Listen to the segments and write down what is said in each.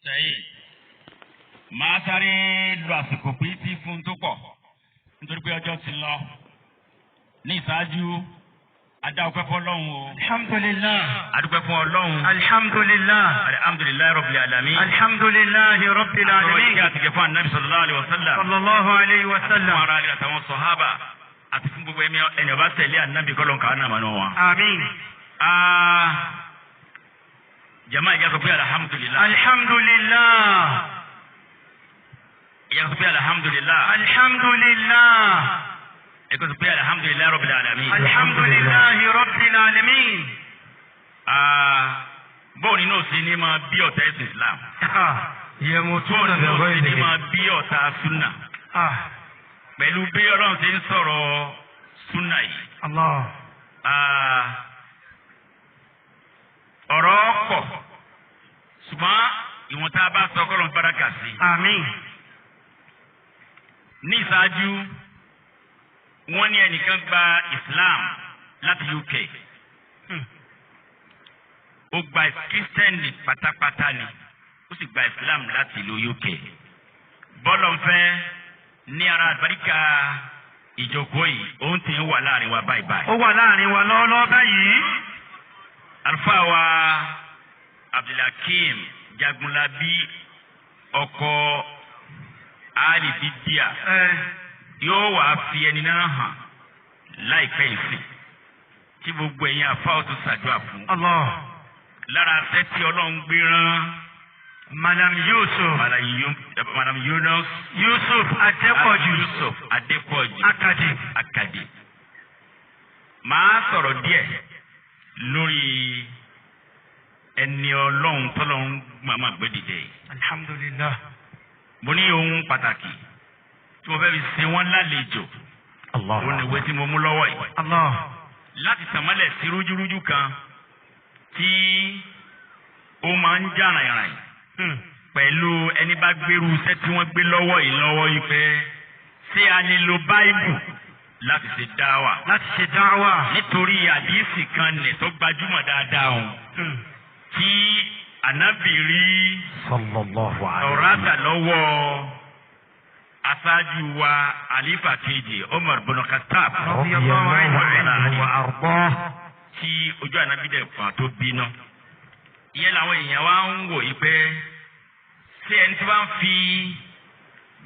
Sẹ́yìn máa sáré lo àsìkò pín fún tó pọ̀ nítorí pé ọjọ́ ti lọ. Ní ìṣáájú, adá ọpẹ́ fún Ọlọ́run o. Alhamdulillah. Adúpẹ́ fún Ọlọ́run. Alhamdulillah. Alhamdulillahi rabbil alamin. Alhamdulillah rabbil Àtọ̀rọ̀ alamin. ìkẹ́ àtìgẹ̀ fún Anabi sallallahu alaihi wasallam. Sallallahu alayhi wa Fún sallam. ara rẹ̀ àtàwọn sọ̀hábà àti fún gbogbo ẹni ọba tẹ̀lé Anabi kọ́lọ̀ nǹkan náà mọ̀nà wọn. Àmín. Jama ìjà sọ pé alhamdulillah. Alhamdulillah. Ìjà sọ pé alhamdulillah. Alhamdulillah. Ẹ̀kọ́ sọ pé alhamdulillah rabbil alamin. Alhamdulillah rabbil alamin. Bóun ni náà sì ní máa bí ọ̀tá ẹ̀sìn Islam. Ah. Bóun Yẹmutuna ni náà sì ní bighayrihi. máa bí ọ̀tá súnà. Ah. Pẹ̀lú bí Ọlọ́run ti ń sọ̀rọ̀ súnà yìí. Allah. Ọ̀rọ̀ pọ̀ ṣùgbọ́n ìwọ̀n tá a bá sọ kọ́ ló ń bára kà sí. Àmín. Ní ìṣáájú, wọ́n ní ẹnìkan gba Islam láti UK. Ó gba Kírísítẹ́nì pátápátá ni, ó sì gba Islam láti ìlú UK. Bọ́lọ̀ ń fẹ́ ní ara àbáríkà ìjókòó yìí, òun ti ń wà láàrin wa báyìí báyìí. Ó wà láàrin wa lọ́wọ́lọ́wọ́ báyìí. Àlùfáà wa Abdulhakeem Jagunlabi, ọkọ Ali Bidia, yóò wá fi ẹni náà hàn láìpẹ́ ìsìn tí gbogbo ẹ̀yin àfáà tó ṣàdúrà fún. Allah. Lára sẹ́tì Ọlọ́run gbé rán Madam Yusuf. Madam Yunus Yusuf Adépọ̀jù. Yusuf Adépọ̀jù Akadi. Akadi. Màá sọ̀rọ̀ díẹ̀ lórí ẹni Ọlọ́run tọ́lọ́run màmá gbé dìde yìí. Alhamdulillah. Mo ní ohun pàtàkì tí mo fẹ́ fi ṣe wọ́n lálejò. Òun ni ìwé tí mo mú lọ́wọ́ yìí. Allah. Láti tàmọ́lẹ̀ sí rújúrújú kan tí ó máa ń jà ràìnràìn pẹ̀lú ẹni bá gbérú iṣẹ́ tí wọ́n gbé lọ́wọ́ yìí lọ́wọ́ yìí pé ṣé a lè lo báíbù láti ṣe dáwà? Láti ṣe dáwà. Nítorí àdíìsì kan nì tó gbajúmọ̀ dáadáa òun tí ànábì rí Sallallahu alayhi. ọ̀rátà lọ́wọ́ aṣáájú wa àlífà kejì Umar bin Khattab Radiyallahu anhu wa ardah. tí ojú ànábì dẹ̀ fà tó bínú. Ìyẹn làwọn èèyàn wa ń wò yí pé ṣé ẹni tí wọ́n fi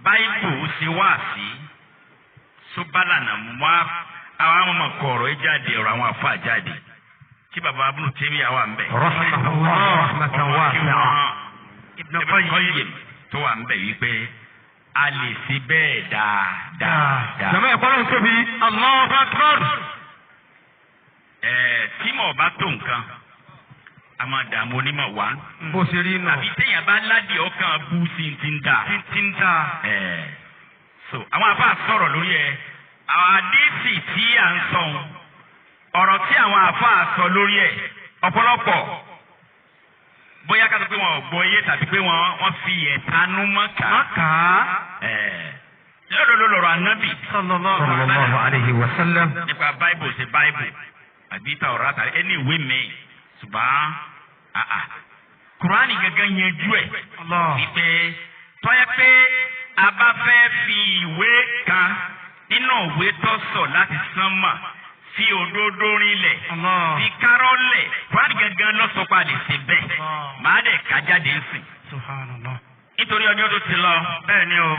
báíbù ṣe wáàsí sóbálànà mú àwọn ọmọ kọ̀ọ̀rọ̀ yìí jáde, ọ̀rọ̀ àwọn àfa jáde tí baba Ibn Taymiyyah wà ń bẹ̀. Rahimahullah rahmatan wasi'a. Ibn Ibn Qayyim. Qayyim tó wà ń bẹ̀ wípé a lè ṣe bẹ́ẹ̀ dáadáa. Jama ẹ̀kọ́ náà tóbi. Allahu Akbar. Ẹ̀ẹ́, tí mo bá tó nǹkan, a máa dààmú onímọ̀ wá. Bó ṣe rí nù. Àbí téèyàn bá ládìí ọkàn bú sí ti ń dà. Títí ń ta. Ẹ̀ẹ́, so àwọn afa sọ̀rọ̀ lórí ẹ̀, àwọn àdéhìsì tí à ń sọ ohun, ọ̀rọ̀ tí àwọn afa sọ lórí ẹ̀ ọ̀pọ̀lọpọ̀, bóyá ká sọ pé wọn ò gbọ́ iye tàbí pé wọ́n fi ẹ̀tanú mọ́ ká. Má kà á. Ẹ̀ẹ́, lọ́dọọdọ lọ̀rọ̀ ànábì Sallallahu Sallallahu alayhi wa sallam. nípa báìbù ṣe báìbù àbí Tàórátà ẹni ìwé mi, ṣùgbọ́n àà Kùránì gẹ́gẹ́ yanjú ẹ̀ Allah. wípé tọ́yẹ pé a bá fẹ́ fi ìwé kan nínú ìwé tó sọ láti sánmà fi òdodo rinlẹ̀, Allah. fi kárọ́lẹ̀, Kùránì gẹ́gẹ́ lọ́sọ̀pá lè ṣe bẹ́ẹ̀. Allah. Màá dẹ̀ ká jáde ń sìn Subhanallah. nítorí ọjọ́ tó ti lọ. Bẹ́ẹ̀ ni o.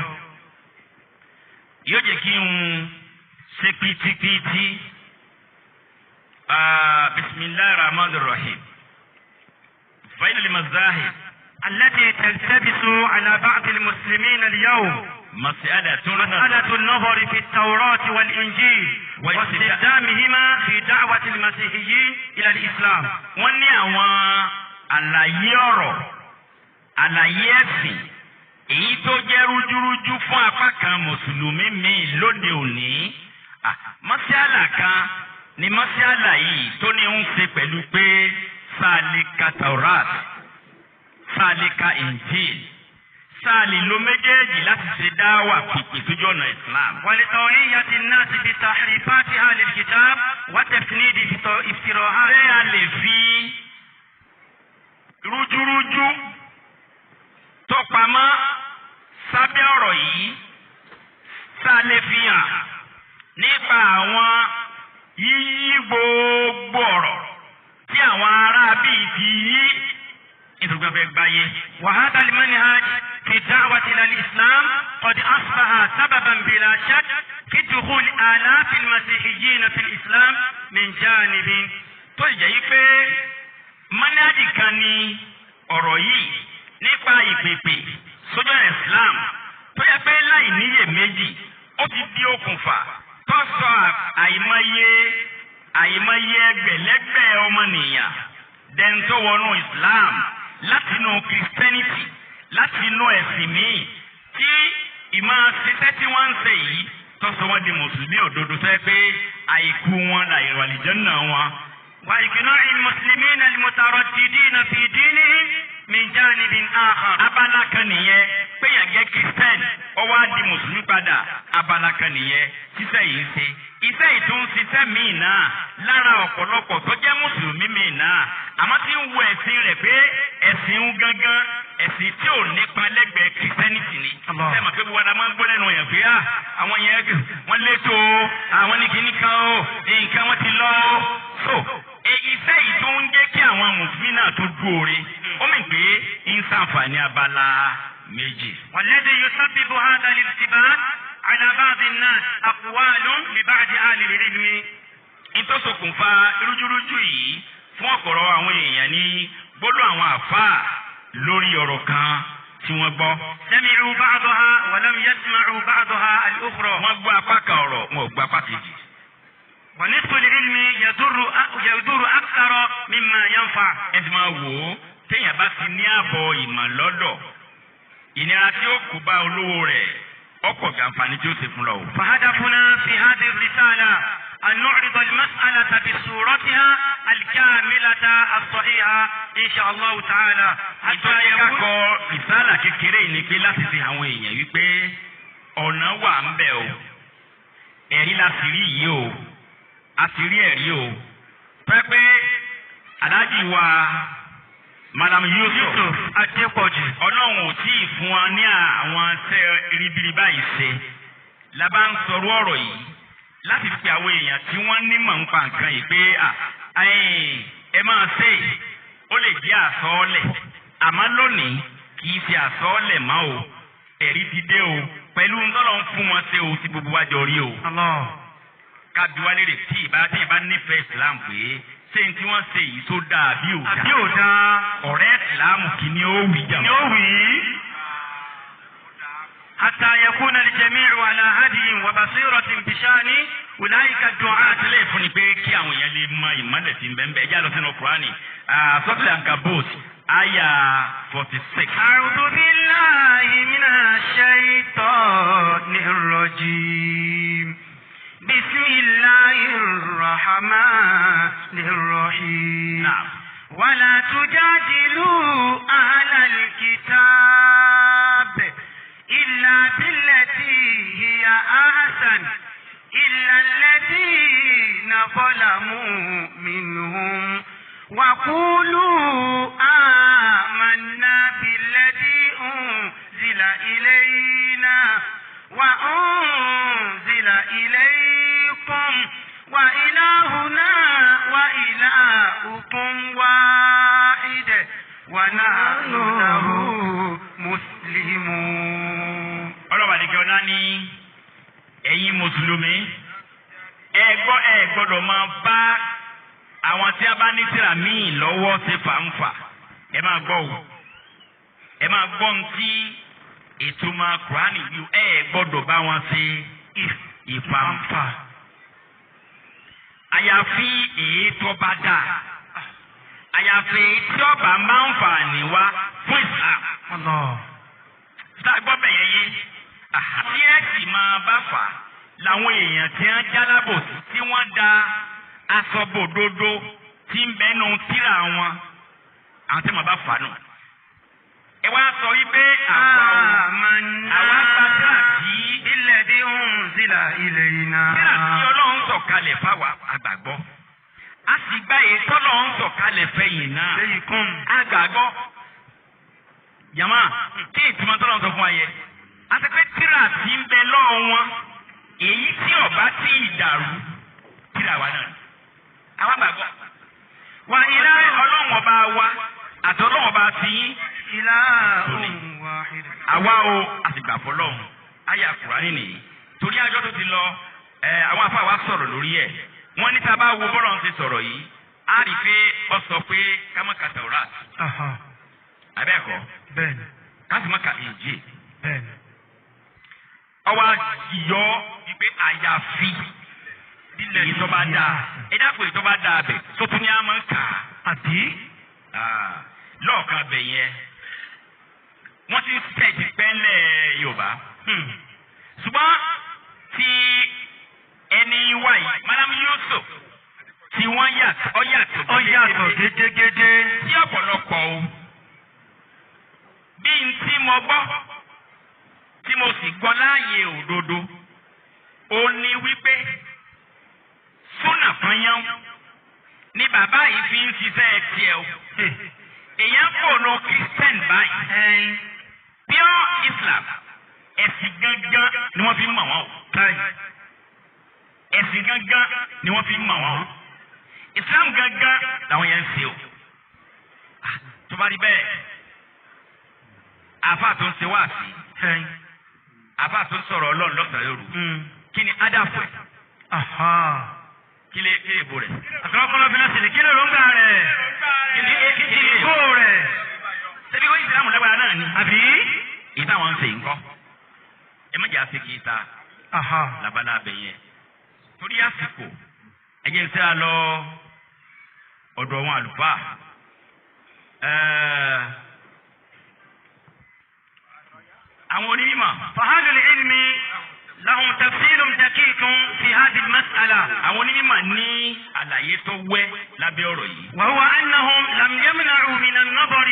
Yóò jẹ́ kí n ṣe pítípítí. Bisimilahi rahman rahim fainal mazahib التي تلتبس على بعض المسلمين اليوم mas'alatun مسألة النظر في التوراة والإنجيل واستخدامهما في دعوة المسيحيين إلى الإسلام. Wọ́n ní àwọn àlàyé ọ̀rọ̀, àlàyé ẹ̀sìn èyí tó jẹ́ rújúrújú fún apá kan mùsùlùmí míì lóde òní. Mọ́sálà kan ni mọ́sálà yìí tó ní ń ṣe pẹ̀lú pé sáà lè ka Taurat, sáà lè ka Injil, sáà lè lo méjèèjì láti ṣe dáwà pìpì sójú ọ̀nà Islam. ولتوعية الناس بتحريفاتها للكتاب وتفنيد Ṣé a افتراءاتها lè fi rújúrújú pamọ́ sábẹ́ ọ̀rọ̀ yìí tá a lè fi hàn nípa àwọn yíyí gbogbo ọ̀rọ̀ tí àwọn ará bíi ti yí nítorí pé wọ́n fẹ́ gbáyé. وهذا المنهج في الدعوة إلى الإسلام قد أصبح سببا بلا شك في دخول آلاف المسيحيين في الإسلام من جانب. Tó sì jẹ́ yí pé mọ́nájì kan ní ọ̀rọ̀ yìí nípa ìpèpè sójú ọ̀nà Islam tó yẹ pé láì níyèméjì ó ti di okùnfà tó sọ àìmọye àìmọye ẹgbẹ̀lẹ́gbẹ̀ ọmọnìyàn dẹ́n tó wọnú Islam látinú Christianity, látinú ẹ̀sìn míì tí ìmọ̀ ṣiṣẹ́ tí wọ́n ń ṣe yìí tó sọ wọ́n di mùsùlùmí òdodo tó yẹ pé àìkú wọn làìrò àlìjẹ́nnà wọn. وإقناع المسلمين المترددين في دينهم من جانب آخر. Abala kan nìyẹn, pé yàn jẹ́ Christian, ó wá di mùsùlùmí padà. Abala kan nìyẹn ṣiṣẹ́ yìí ń ṣe. Iṣẹ́ yìí tó ń ṣiṣẹ́ míì náà lára ọ̀pọ̀lọpọ̀ tó jẹ́ mùsùlùmí míì náà, àmọ́ tí ń wo ẹ̀sìn rẹ̀ pé ẹ̀sìn ń gangan ẹ̀sìn tí ò nípa lẹ́gbẹ̀ẹ́ Christianity ni. Allah. Ṣé màá pé gbogbo ara máa ń gbọ́ lẹ́nu yẹn pé àwọn yẹn wọ́n létò o, àwọn ní kíní kan o, nǹkan wọn ti lọ o. So iṣẹ́ yìí tó ń jẹ́ kí àwọn mùsùlùmí náà tó dúore, ó mì pé ń ṣàǹfààní abala méjì. والذي يسبب هذا الالتباس على بعض الناس أقوال لبعض أهل العلم. Ìtọ́sọkùnfà rújúrújú yìí fún ọ̀pọ̀rọ̀ àwọn èèyàn ní gbọ́dọ̀ àwọn àfáà lórí ọ̀rọ̀ kan tí wọ́n gbọ́. سمعوا بعضها ولم يسمعوا بعضها الأخرى. Wọ́n gbọ́ apá kan ọ̀rọ̀, wọn ò gbọ́ apá kejì. ونصف العلم يضر أكثر مما ينفع. Ẹ ti máa wò ó, téèyàn bá ti ní ààbọ̀ ìmọ̀ lọ́dọ̀, ìnira tí ó kó bá olówó rẹ̀ ọ̀pọ̀ gàǹfààní tí ó ṣe fún lọ o. فهدفنا في هذه الرسالة أن نعرض المسألة بصورتها الكاملة الصحيحة إن شاء الله تعالى حتى Ìtọ́jú يكون kakọ rìsálà kékeré yìí ni pé láti fi àwọn èèyàn wípé ọ̀nà wà ń bẹ̀ o, ẹ̀rí la sì rí yìí o, a sì rí ẹ̀rí o pẹ́pẹ́ aláàjì wa Madam Yusuf Yusuf Adépọ̀jù. Ọlọ́run ò tí ì fún wa ní àwọn ṣẹ́ ribiribi báyìí ṣe la bá ń sọ̀rọ̀ ọ̀rọ̀ yìí láti fi àwọn èèyàn tí wọ́n nímọ̀ ń pa nǹkan yìí pé ẹ máa ṣe é, ó lè jẹ́ àsọọ́lẹ̀, àmọ́ lónìí kì í ṣe àsọọ́lẹ̀ mọ́ o, ẹ̀rí ti dé o pẹ̀lú ńtọ́lọ́ ń fún wọn ṣe o tí gbogbo wa jọ rí o. Allah. Kábí wálé rè tí ìbá nífẹ̀ẹ́ Islam pé ṣé n tí wọ́n ṣe yìí tó dáa bí ò Àbí dáa? ò dáa? Ọ̀rẹ́ Islam kì ní ó wí jàmọ́. Ni ó wí. حتى يكون الجميع على هدي وبصيرة بشأن أولئك الدعاة. Àtìlẹ́yìn fún ni pé kí àwọn èèyàn lè mọ ìmọ̀lẹ̀ tí ń bẹ ń bẹ. Ẹ já lọ sínú Kúránì, Suratul Ankabut, àyà 46. أعوذ بالله من الشيطان الرجيم. بسم الله الرحمن الرحيم. نعم. ولا تجادلوا أهل الكتاب إلا بالتي هي أحسن إلا الذين ظلموا منهم وقولوا آمنا بالذي أنزل إلينا وأنزل إليكم وإلهنا وإلهكم واحد ونحن له مسلمون. Ọlọ́wà ní kí ọlá ní ẹ̀yin mùsùlùmí, ẹ gbọ́, ẹ gbọ́dọ̀ máa bá àwọn tí a bá ní tírà míì lọ́wọ́ ṣe fàǹfà. Ẹ máa gbọ́ o, ẹ máa gbọ́ ohun tí ìtumọ̀ Kùránì yìí, ẹ gbọ́dọ̀ bá wọn ṣe ìfàǹfà, àyàfi èyí tó bá dáa, àyàfi èyí tí ọba máa ń fà ní wá fún Islam. Allah. Tá a gbọ́ bẹ̀yẹn yé tí ẹ sì máa bá fà á làwọn èèyàn tí wọ́n jálábòsí tí wọ́n da aṣọ bòdodo tí ń bẹ́nu tíra wọn, àwọn tí wọ́n bá fà á nù. Ẹ wá sọ wípé àwa o, àwa gba tíra tí بالذي أنزل إلينا. Tíra tí Ọlọ́run sọ̀kalẹ̀ fáwa àgbàgbọ́, a sì gba èyí tọ́lọ́run sọ̀kalẹ̀ fẹ̀yìn náà إليكم. àgbàgbọ́. Jama, kí ìtumọ̀ tọ́lọ̀ sọ fún wa yẹ. Àti pé tíra ti ń bẹ lọ́wọ́ wọn, èyí tí ọba tí ì dàrú, tíra wa náà. Àwa gbàgbọ́. Wa Ilé ọlọ́run ọba wa àti ọlọ́run ọba ti yín. ilahun wahid. Àwa o, a sì gbà fọlọ́run. Àyà Kùránì nìyí. Torí àjọ tó ti lọ, àwọn afá wa sọ̀rọ̀ lórí ẹ̀. Wọ́n ní tá a bá wo bọ́lọ̀ ń ti sọ̀rọ̀ yìí, á rí i pé ó sọ pé ká má ka Taurat. Abẹ́ẹ̀kọ́, Bẹ́ẹ̀ni. ká sì má ka Injil. Bẹ́ẹ̀ni. Ọwọ́ yọ wípé àyàfi èyí tó bá dáa. Ẹ dákun, èyí tó bá dáa bẹ̀ tó tún ní a máa ń kà á. Àbí? Lọ́ọ̀kan bẹ̀ yẹn, wọ́n ti tẹ̀sí pẹ́ńlẹ̀ Yorùbá. Ṣùgbọ́n tí ẹni wá yìí, Madam Yusuf, tí wọ́n yàtọ̀, ọ yàtọ̀ Ó yàtọ̀ gédégédé. sí ọ̀pọ̀lọpọ̀ o. Bí n tí mo gbọ́, tí mo sì gbọ́ láàyè òdodo, ó ní wípé súnà fúnyán ni bàbá yìí fi ń ṣiṣẹ́ tiẹ̀ o. Èèyàn kò nu Christian báyìí. Pure Islam, ẹ̀sìn gangan ni wọ́n fi ń mọ̀ wọ́n o. Ẹ̀sìn gangan ni wọ́n fi ń mọ̀ wọ́n o. Islam gangan làwọn yẹn ń ṣe o. Tó bá rí bẹ́ẹ̀, àáfàá tó ń ṣe wáàsí, àáfàá tó ń sọ̀rọ̀ Ọlọ́run lọ́sàn-án lóru, kí ni ádàfọ̀ ẹ̀? Kí lè kí lè bo rẹ̀? Àtọ́kọ́lọ́ fi náà sílẹ̀ kí ló ń gbà rẹ̀? Kí ni Kí ni kó rẹ̀? Ṣebí kó Ìsìlámù lágbára náà ni? Àbí? Èyí táwọn ń ṣe nǹkan. Ẹ má jẹ́ àṣẹ kì í ta labala abẹ yẹn. Torí àsìkò, ẹ jẹ́ ń sẹ́ lọ ọ̀dọ̀ àwọn àlùfáà. Àwọn onímọ̀. فأهل العلم لهم تفصيل دقيق في هذه المسألة. Àwọn onímọ̀ ní àlàyé tó wẹ́ lábẹ́ ọ̀rọ̀ yìí. وهو أنهم لم يمنعوا من النظر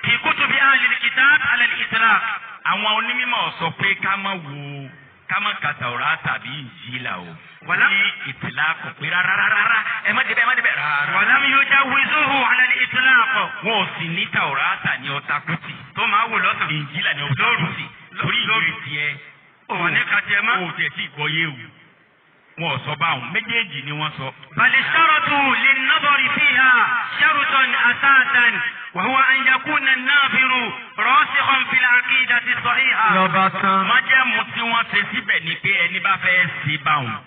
في كتب أهل الكتاب على الإطلاق. Àwọn onímọ̀ sọ pé ká má wo, ká má ka Tàórà tàbí Ìnjílà o. Wàlá- Ní ìtìlá kò pé rárá, ẹ má débẹ̀, ẹ má débẹ̀ rárá. ولم يجوزوه على الإطلاق. Wọn ò sì ní Tàórà ní ọta kùtì. Tó máa wò lọ́sàn. Ìnjílà ní ọta kùtì. Torí ìwé tiẹ̀. Ò ní ka tiẹ̀ mọ́. O tiẹ̀ tí gbọ́ yé o. Wọn ò sọ báwọn, méjèèjì ni wọ́n sọ. بل اشترطوا للنظر فيها شرطا أساسا، وهو أن يكون الناظر راسخا في العقيدة الصحيحة. Lọ́ba tán. Májẹ̀mú tí wọ́n ṣe síbẹ̀ ni pé ẹni bá fẹ́ ṣe báwọn,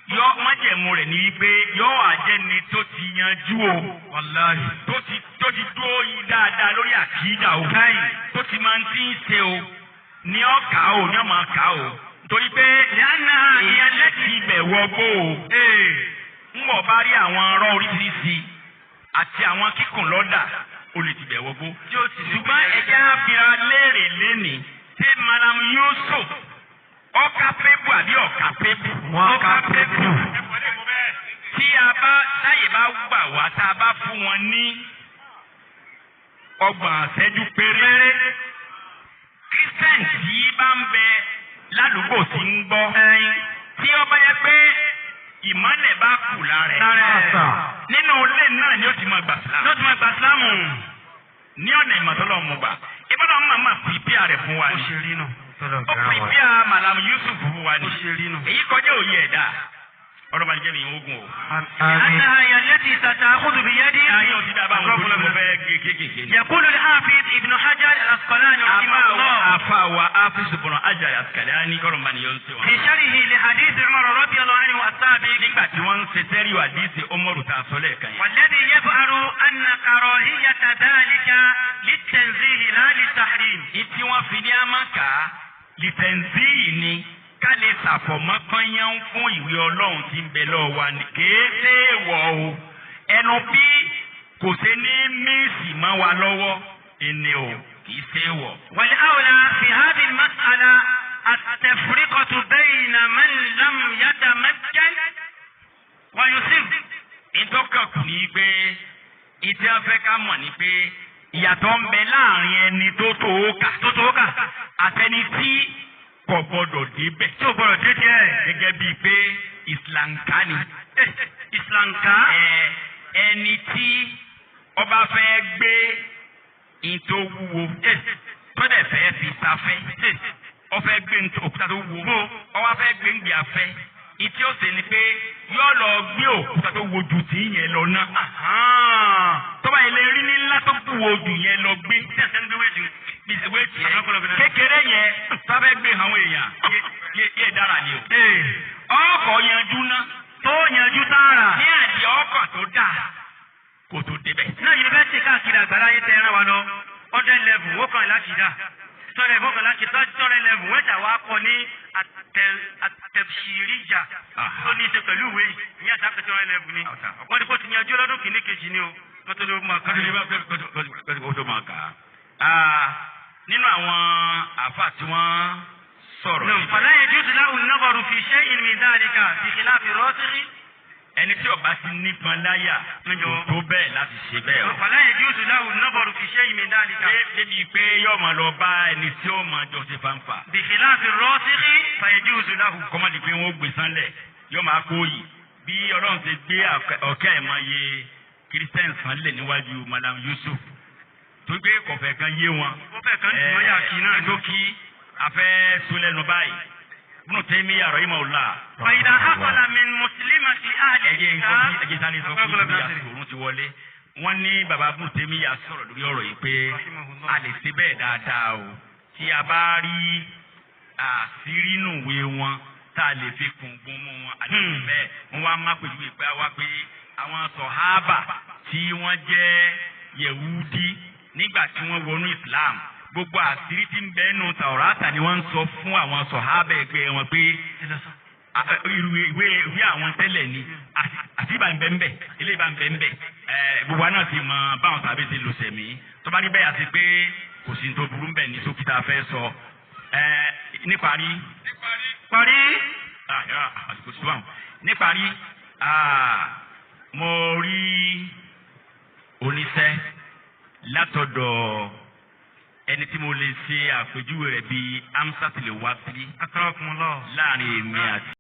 yọ májẹ̀mú rẹ̀ ni wípé yọ àjẹni tó ti yanjú o. Wàláhì. Tó ti dúró yí dáadáa lórí àkídà o. Tó ti máa ń tí ń ṣe o. Ní ọ̀kà o, ní ọmọ ọ̀kà o. Torí pé لأنها هي èèyàn التي lẹ́tì ibẹ̀ wọgbó o. Ń bọ̀ bá rí àwọn ọ̀rọ̀ oríṣiríṣi àti àwọn kíkùn lọ́dà, ó lè ti bẹ̀ wọgbó. Ṣùgbọ́n ẹ̀jẹ̀ á fira léèrè lénìí ṣé Malam Yusuf ọkà pébù àbí ọkà pébù? Wọ́n ká pépù. Tí a bá táyè bá gbà wá, tá a bá fún wọn ní 30 àṣẹ́jú péré. Christian tí bá ń bẹ ládùúgbò tí ń gbọ́. Tí ó bá yẹ pé ìmọ́lẹ̀ bá kù lára ẹ̀. Àṣà. Nínú ilé náà ni ó ti máa gbà sílámù. Ló ti máa gbà sílámù. Ní ọ̀nà ìmọ̀tọ́lọ́ mú gbà. Ìbára máa máa pìpìà rẹ̀ fún wa Ó ni. ṣe rí nù. Ó pìpìà Malam Yusuf fún wa ni. Ó ṣe rí nù. Èyí kọjá òye ẹ̀dá. Ọ̀rọ̀ bá jẹ́ mi ogun o. Àmín. لأنها هي التي ستأخذ بيدي. Ayé òtí dábàá àwọn olùkọ́ mo fẹ́ gé kéékèèké ni. يقول الحافظ ابن حجر العسقلاني رحمه الله Afa wa Hafiz Ibn Hajar Asqalani kọ́rọ̀ bá ní yọ ń ṣe wọn. في شرحه لحديث عمر رضي الله عنه السابق. Nígbà tí wọ́n ń ṣe sẹ́rí àdìsí Umaru tá a sọ lẹ́ẹ̀kan yẹn. والذي يظهر أن كراهية ذلك للتنزيه لا للتحريم. Ìtí wọ́n fi ní Amaka lìtẹ̀nzí ni ká lè ṣàfọ̀mọ́ pányán fún ìwé Ọlọ́run tí ń bẹ lọ́wọ́ wa ni kèé ṣe é wọ̀ o. Ẹnu bí kò ṣe ní míìsì mọ́ wa lọ́wọ́ ẹni o kì í ṣe é wọ̀. والأولى في هذه المسألة التفرقة بين من لم يتمكن ويصر. Ìtọ́kàn kù ní pé ìtí wọ́n fẹ́ ká mọ̀ ni pé ìyàtọ̀ ń bẹ láàrin ẹni tó tó o kà Tó tó kà. àtẹni tí kò gbọdọ̀ débẹ̀. Tí ò gbọdọ̀ dé díẹ̀. Gẹ́gẹ́ bíi pé ìsìlànká ni. Ìsìlànká. Ẹni tí ọba fẹ́ gbé ìtò wúwo Tọ́dẹ̀ fẹ́ fi sáfẹ́, ó fẹ́ gbé òkúta tó wo, ó wá fẹ́ gbé ń gbé afẹ́. Ìtí ó ṣe ni pé yóò lọ gbé òkúta tó wo ju tì í yẹn lọ ná. Tọ́ba yẹn lè rí ní ńlá tó kú wo jù yẹn lọ gbé. Bísí wéètì yẹn kékeré yẹn tọ́fẹ́ gbé àwọn èèyàn yé dára ni o. Ọkọ̀ yanjú ná. Tó yanjú tààrà. Ní àdì ọkọ̀ tó dáa kò tó débẹ̀. Náà yunifásitì káàkiri àgbàlá yẹn tẹ ẹran wa lọ 100 level wọ́n kàn láti dá 200 level wọ́n kàn láti 200 level wọ́n tà wá kọ ní àtẹ̀síríjà tó ní í ṣe pẹ̀lú ìwé yìí ní àtàkùn 200 level ni wọ́n ti kó ti yanjú lọ́dún kìíní kejì ni o wọ́n tó ló máa kọ́. Kó tó máa kà á. Nínú àwọn àáfà tí wọ́n sọ̀rọ̀ níbẹ̀. فلا يجوز له النظر في شيء من ذلك بخلاف الراسخ. Ẹni tí ó bá ti nípọn láyà kò tó bẹ́ẹ̀ láti ṣe bẹ́ẹ̀ o. فلا يجوز له النظر في شيء من ذلك. Débi pé yóò máa lọ bá ẹni tí ó máa jọ ṣe fanfa. بخلاف الراسخ فيجوز له. Kọ́mọ́dé pé wọ́n gbé sánlẹ̀ yóò máa kó yìí bí Ọlọ́run ti gbé ọ̀kẹ́ àìmọye Christian sánlẹ̀ níwájú Malam Yusuf tó gbé kọ̀fẹ́ kan yé wọn. Ó fẹ́ kan jùmọ̀ yà kí náà ni. Tó kí afẹ́ tó lẹ́nu báyìí. Ibn Taymiyyah rahimahullah. فإذا حصل من مسلمة أهل Ẹjẹ الكتاب. ẹjẹ sáré sọ fún mi àsòrún ti wọlé. Wọ́n ní baba Ibn Taymiyyah sọ̀rọ̀ lórí ọ̀rọ̀ yìí pé a lè ṣe bẹ́ẹ̀ dáadáa o. Tí a bá rí àṣírí nùwé wọn tá a lè fi kùngún mú wọn, a lè ṣe bẹ́ẹ̀. Wọ́n wá má pèjú pé wá pé àwọn sọ̀hábà tí wọ́n jẹ́ Yẹ̀wúdí nígbà tí wọ́n wọnú Islam, gbogbo àṣírí tí ń bẹ nù Tàwọ́rátà ni wọ́n ń sọ fún àwọn sọ̀hábà ẹgbẹ́ wọn pé irú ìwé àwọn tẹ́lẹ̀ ni àti ìbá ń bẹ ń bẹ, ilé ìbá ń bẹ ń bẹ. Gbogbo àná ti mọ báwọn tàbí ti lò sẹ̀mí tó bá rí bẹ́ẹ̀, àti pé kò sí tó burú bẹ́ẹ̀ ní sókítà fẹ́ sọ níparí. Parí. Àsìkò sí wàhùn níparí. Mo rí oníṣẹ́ látọ̀dọ̀ ẹni tí mo lè ṣe àpèjúwe rẹ̀ bíi amsatile wasiri Akramakumullah. láàrin èmi àti.